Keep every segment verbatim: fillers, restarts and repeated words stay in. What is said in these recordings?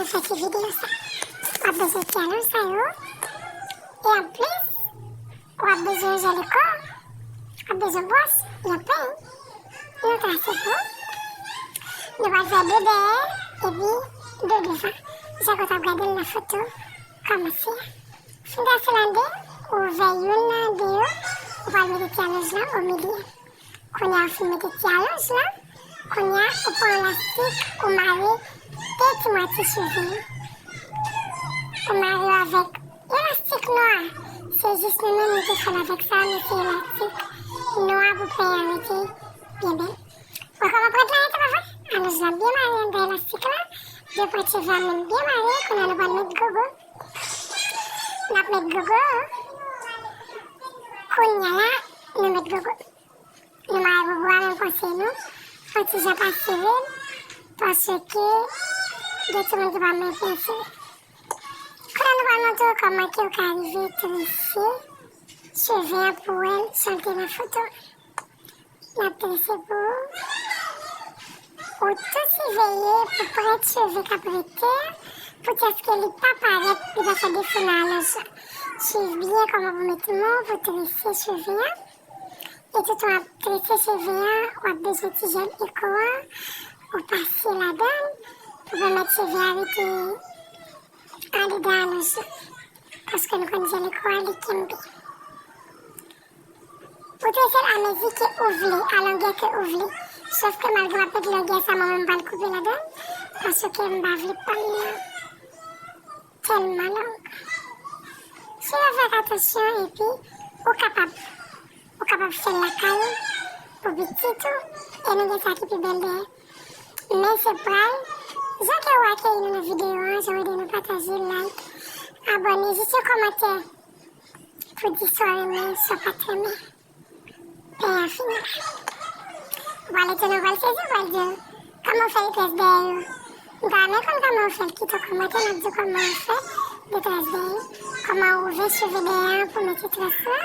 Fè ti videyo sa. W ap bezwen ti alonj sa yo. E anplis, w ap bezwen jèl eko, w ap bezwen bwòs, yon peny, yon trase pou. Nou pral fè de dèyè, epi de devan. Jan w t ap gade l nan foto kòmanse a. Fin trase la de, ouvè youn nan de yo, ou pral mete ti alonj lan o milye. Kounye a ou fin mete ti alonj lan, kounye a ou pran lastik ou mare de ti mwatye cheve yo. Ou mare yo avèk elastik nwa. Se jis nou menm nou te fè l avèk sa, men se elastik nwa pou peny an rete byen bèl. Ou wè kòman pwent lan rete, pa vre? Alonj lan byen mare anndan elastik la, de pwent cheve a menm byen mare, kounye a nou pral met gogo. N ap met gogo. Kounye a la, nou met gogo. Nou mare gogo a menm konsèy nou. Fò ti jan pa sere l, paske gen timoun ki pa menm byen sere. Kounye a nou pral montre w kòman ke w ka rive trese cheve an pou w wè l jan l te nan foto. N ap trese pou ou. Ou tou siveye pou pwent cheve k ap rete, poutèske li pa parèt, li pa fè defo nan alonj lan. Swiv byen kòman pou met men w pou trese cheve an. E toutan w ap trese cheve an, w ap bezwen ti jèl eko an, ou pase ladan l pou pèmèt cheve a rete andedan alonj lan. Paske nou konn jèl eko a, li kenbe. Ou trese l amezi ke ou vle, a longè ke ou vle. Sof ke malgre m ap met longè sa, mwen menm m pral koupe ladan l, paske m pa vle pa l nan tèlman long. Swiv avèk atansyon epi ou kapab, ou kapab fè l lakay ou, pou pitit ou, e nou gen sa ki pi bèl dèyè. Men se pral, jan ke w akeyi nou nan videyo an, jan w ede nou pataje, like, abòne, jis yon kòmantè pou di sa w renmen, sa w pa t renmen. Pè a fini la. Ou pral etone, ou pral sezi, ou pral di, kòman w fè detrès dèyè yo? M ta renmen konn kòman w fè l. Kite w kòmantè, n ap di w kòman w fè detrès dèyè yo. Kòman w ouvè cheve dèyè an pou mete très la.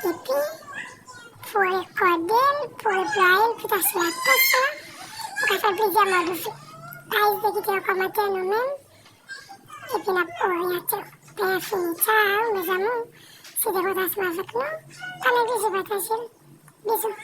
Epi, pou rekòde l, pou replwaye l, pou tache latans la. Ou ka fè l plizyè mòd ou vle. Pa ezite kite yon kòmantè nou menm. Epi n ap oryante w. Pè a fini. Tchao, mes amours. Si w te kontan ansanm avèk nou, pa neglije pataje l. Bizou.